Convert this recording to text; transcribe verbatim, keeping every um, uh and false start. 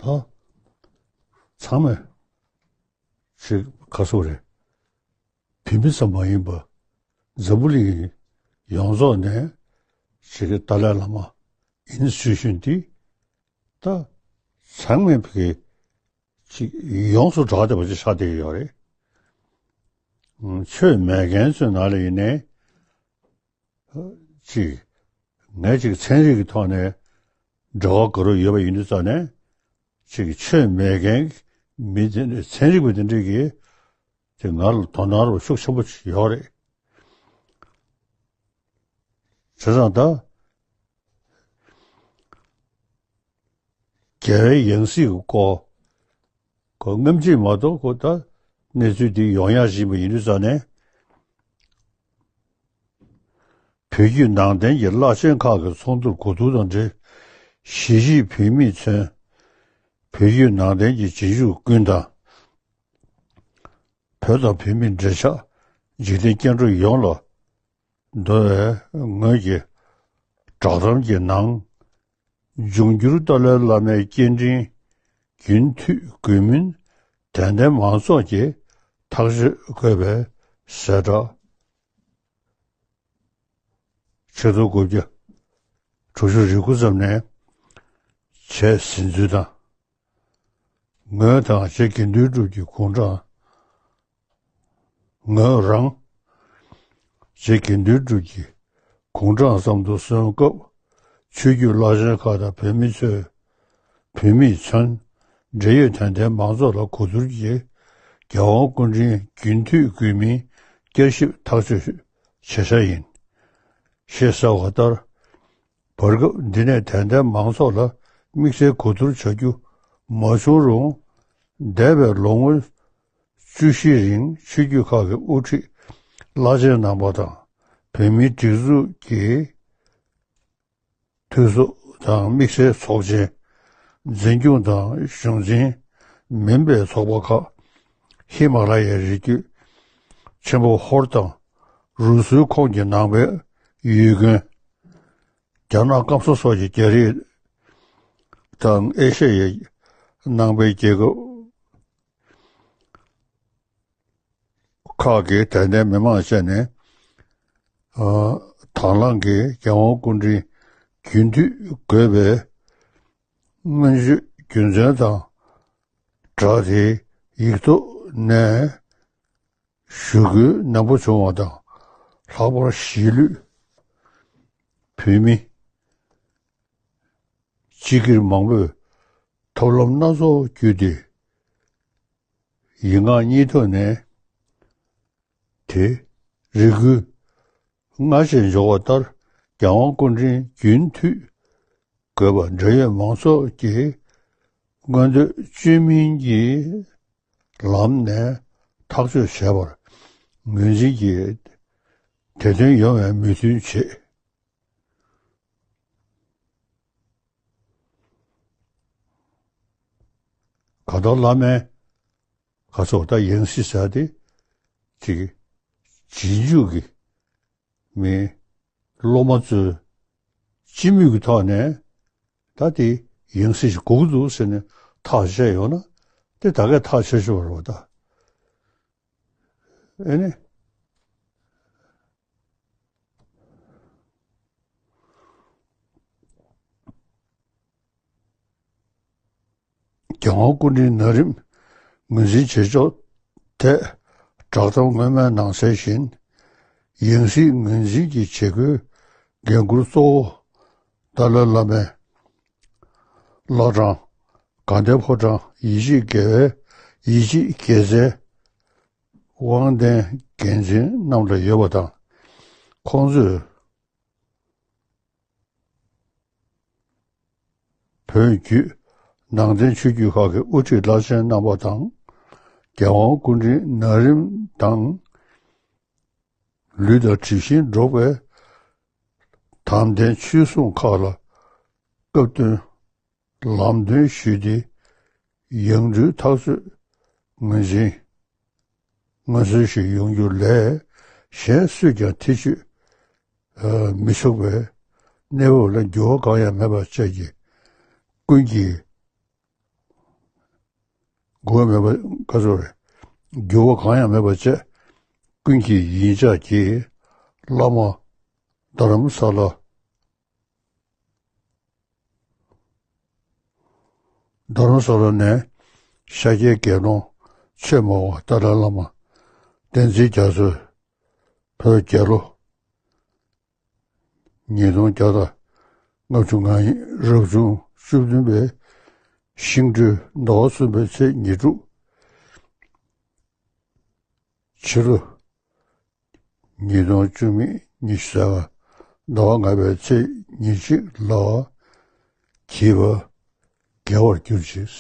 ད་ཚང་མས་ཅིག་ག་སོག་རེད། བོད་མི་ཙམ་མ་ཡིན་པ་འཛམ་བུ་གླིང་ཡོངས་རྫོགས་ནས་ཅིག་གི་ཏཱ་ལའི་བླ་མ་ཨིན་སི་ཊི་ཊུ་ཤན་འདི་ད་ཚང་མས་ཕ་གི་ཅིག་ཡོངས་སུ་གྲགས་བསྡད་པ་ཅིག་ཆགས་བསྡད་ཡོད་རེད། ཆོས་མེད་མཁན་ཚོའི་ནང་ལ་ཡིན་ནའི་ཅིག་ངས་ཅིག་ཚན་རིག་གི་ཐོག་ནས་འབྲེལ་བ་དགའ་རབ་ཡོད་པ་ཡིན་དུས་ཙང་ནས་ཅིག་ཆོས་མེད་མཁན་མི་དེ་འདྲ་ཚན་རིག་པ་དེ་འདྲས་ཀྱིས་དེ་ང་ལ་དོ་སྣང་རོགས་ཤུགས་ཆེན་པོ་ཡོད་རེད། བྱས་ཙང་ད་རྒྱལ་བའི་ཡང་སྲིད་ཀྱི་སྐོར་ཁོ་སྔ་ཕྱི་མ་གཏོགས་ཁོ་ད་གནས་ཚུལ་འདི་ཡོང་ཡག་བཞིན་པ་ཡིན་དུས་ཙང་ནས། བོད་བརྒྱུད་ནང་བསྟན་གྱི་བླ་ཆེན་ཁག་གི་ཚོགས་འདུར་གོ་བསྡུར་དང་འབྲེལ། གཞིས་བྱེས་བོད་མིས་མཚོན། བོད་བརྒྱུད་ནང་བསྟན་གྱི་རྗེས་འཇུག་ཀུན་དང་། བོད་དང་བོད་མིའི་འབྲེལ་ཆགས་འཇིག་རྟེན་སྐྱེ་འགྲོ་ཡོངས་ལ་འདོར་བའི་ངོས་ཀྱི་བསྒྲགས་གཏམ་གྱི་ནང་། འབྱུང་འགྱུར་ཏཱ་ལའི་བླ་མའི་སྐྱེ་ཕྲེང་རྒྱུན་མཐུད་དགོས་མིན་དད་ལྡན་མང་ཚོགས་ཀྱིས་ཐག་གཅོད་དགོས་པའི་གསལ་བསྒྲགས། ཆིག་སྟོང་དགུ་བརྒྱ་དྲུག་ཅུ་རེ་དགུ་ཙམ་ནས་བྱས་ཟིན་ཚུལ་དང་། ངོས་དང་རྗེ་དགེ་འདུན་གྲུབ་ཀྱི་དགུང་གྲངས། ངོས་རང་རྗེ་དགེ་འདུན་གྲུབ་ཀྱི་དགུང་གྲངས་ཙམ་དུ་སོན་སྐབས། ཆོས་བརྒྱུད་བླ་ཆེན་ཁག་དང་བོད་མི་ཚོས། བོད་མིས་མཚོན། འབྲེལ་ཡོད་དད་ལྡན་མང་ཚོགས་ལ་གོ་བསྡུར་གྱིས། རྒྱལ་དབང་སྐུ་ཕྲེང་རྒྱུན་མཐུད་དགོས་མིན་བསྐྱར་ཞིབ་ཐག་གཅོད་བྱེད་འཆར་ཡིན། ཞེས་གསལ་བ་ལྟར། བར་སྐབས་འདི་ནས་དད་ལྡན་མང་ཚོགས་ལ་དམིགས་བསལ་གོ་བསྡུར་བྱ་རྒྱུ་མ་བྱུང་རུང་། འདས་པའི་ལོ་ངོ་བཅུ་བཞིའི་རིང་ཆོས་བརྒྱུད་ཁག་གི་དབུ་ཁྲིད་བླ་ཆེན་རྣམ་པ་དང་། བོད་མིའི་སྒྲིག་འཛུགས་ཀྱི་འཐུས་ཚོགས་དང་། དམིགས་བསལ་ཚོགས་ཆེན། འཛིན་སྐྱོང་དང་གཞུང་འཛིན་མིན་པའི་ཚོགས་པ་ཁག་ཧི་མ་ལ་ཡའི་རི་རྒྱུད་ཆེན་པོ་ཧོར་དང་། རུ་སུའི་ཁོངས་ཀྱི་ནང་པའི་ཡུལ་དགོན། རྒྱ་ནག་སྐམ་ས་སོགས་ཀྱི་རྒྱ་རིགས་དང་ཨེ་ཤ་ཡའི་ནང་པའི་རྒྱལ་ཁབ་ཁག་གི་དད་ལྡན་མི་མང་བཅས་ནས། ཨ། དང་བླངས་ཀྱིས་རྒྱལ་དབང་སྐུ་ཕྲེང་རྒྱུན་མཐུད་དགོས་པའི་སྔོན་བརྗོད་རྒྱུ་མཚན་དང་སྦྲགས་ཏེ། ཡིག་ཐོག་ནས་ཞུ་སྐུལ་ནན་པོ་བྱུང་བ་དང་། ལྷག་པར་གཞིས་ལུས་བོད་མི་སྤྱི་སྒེར་མང་པོས་ཐབས་ལམ་སྣ་ཚོགས་བརྒྱུད་དེ། ཡིག་ངག་གཉིས་ཐོག་ནས་དེ་རེ་སྐུལ་སྔར་བཞིན་འབྱོར་བ་ལྟར། རྒྱལ་དབང་སྐུ་ཕྲེང་རྒྱུན་མཐུད་དགོས་པ་འབྲེལ་ཡོད་མང་ཚོགས་ཀྱི་མངོན་འདོད་བཅོས་མིན་གྱི་ལམ་ནས་ཐག་གཅོད་བྱས་པར་ངོས་འཛིན་གྱིས་དེ་དོན་ཡོང་བའི་མོས་མཐུན་བྱེད། གང་ལྟར་བླ་མའི་ག་ཚོད་ད་ཡང་སྲིད་ཟེར་དེ་ཅིག་རྗེས་འཇུག་གི་མི་སློབ་མ་ཚོས་སྤྱི་མོས་ཀྱི་ཐོག་ནས་ད་དེ་ཡང་སྲིད་ཞིག་དགོས་ཀྱི་འདུག་ཟེར་ནས་ཐག་བཅད་ཡོང་ན། དེ་ད་གས་ཐག་ཆོད་ཆོད་རེད་པ་ད། ཨེ་ནི། རྒྱལ་དབང་སྐུ་ཕྲེང་ན་རིམ་ངོས་འཛིན་བྱེད་ཕྱོགས་ཐད་བསྒྲགས་གཏམ་སྔོན་མའི་ནང་གསལ་བཞིན། ཡང་སྲིད་ངོས་འཛིན་གྱི་བྱེད་སྒོའི་འགན་འཁུར་གཙོ་བོ་ཏཱ་ལའི་བླ་མའི་བླ་བྲང་དགའ་ལྡན་ཕོ་བྲང་ཡིད་ཆེས་དགེ་བའི་ཡིད་ཆེས་དགེ་རྩའི་དབང་ལྡན་འགན་འཛིན་རྣམས་ལ་ཡོད་པ་དང་། ཁོང་ཚོས་བོད་བརྒྱུད་ནང་བསྟན་ཆོས་བརྒྱུད་ཁག་གི་དབུ་ཁྲིད་བླ་ཆེན་རྣམ་པ་དང་། རྒྱལ་དབང་སྐུ་ཕྲེང་ན་རིམ་དང་། ལུས་དང་གྲིབ་བཞིན་འགྲོགས་པའི་དམ་ལྡན་ཆོས་སྲུང་ཁག་ལ་སྐབས་བསྟུན་ལམ་སྟོན་ཞུས་ཏེ། ཡང་སྤྲུལ་ཐག་གཅོད་ངོས་འཛིན་ངོས་འཛིན་ཞིག་ཡོང་རྒྱུ་ལས། གཞན་སུས་ཀྱང་ཐེ་བྱུས་མི་ཆོག་པའི་གནས་བབ་ལ་འགྱུར་བ་གང་ཡང་མེད་པ་བཅས་ཀྱི་ཀུན་གྱིས་ འགྱུར་བ་མེད་པ་ག་ཚོད་རེད། འགྱུར་བ་གང་ཡང་མེད་པ་བྱས། ཀུན་གྱི་ཡིད་འཇགས་ཀྱིས། བླ་མ་རྡ་རམ་ས་ལ། རྡ་རམ་ས་ལ་ནས་ཤཱཀྱའི་དགེ་སློང་ཆོས་སྨྲ་བ་ཏཱ་ལའི་བླ་མ་བསྟན་འཛིན་རྒྱ་མཚོས་བོད་རྒྱལ་ལོ་ཉིས་སྟོང་བརྒྱ་དང་ལྔ་བཅུ་ང་གཉིས་རབ་བྱུང་བཅུ་བདུན་པའི་ཤིང་སྦྲུལ་ཟླ་བ་གསུམ་པའི་ཚེས་ཉེར་དྲུག་ཕྱི་ལོ་ཉིས་སྟོང་བཅུ་མེད་ཉི་ཤུ་རྩ་ལྔ་ཟླ་བ་ལྔ་པའི་ཚེས་ཉེར་གཅིག་ལ་བགྱིས་པ་དགེ་བར་གྱུར་ཅིག།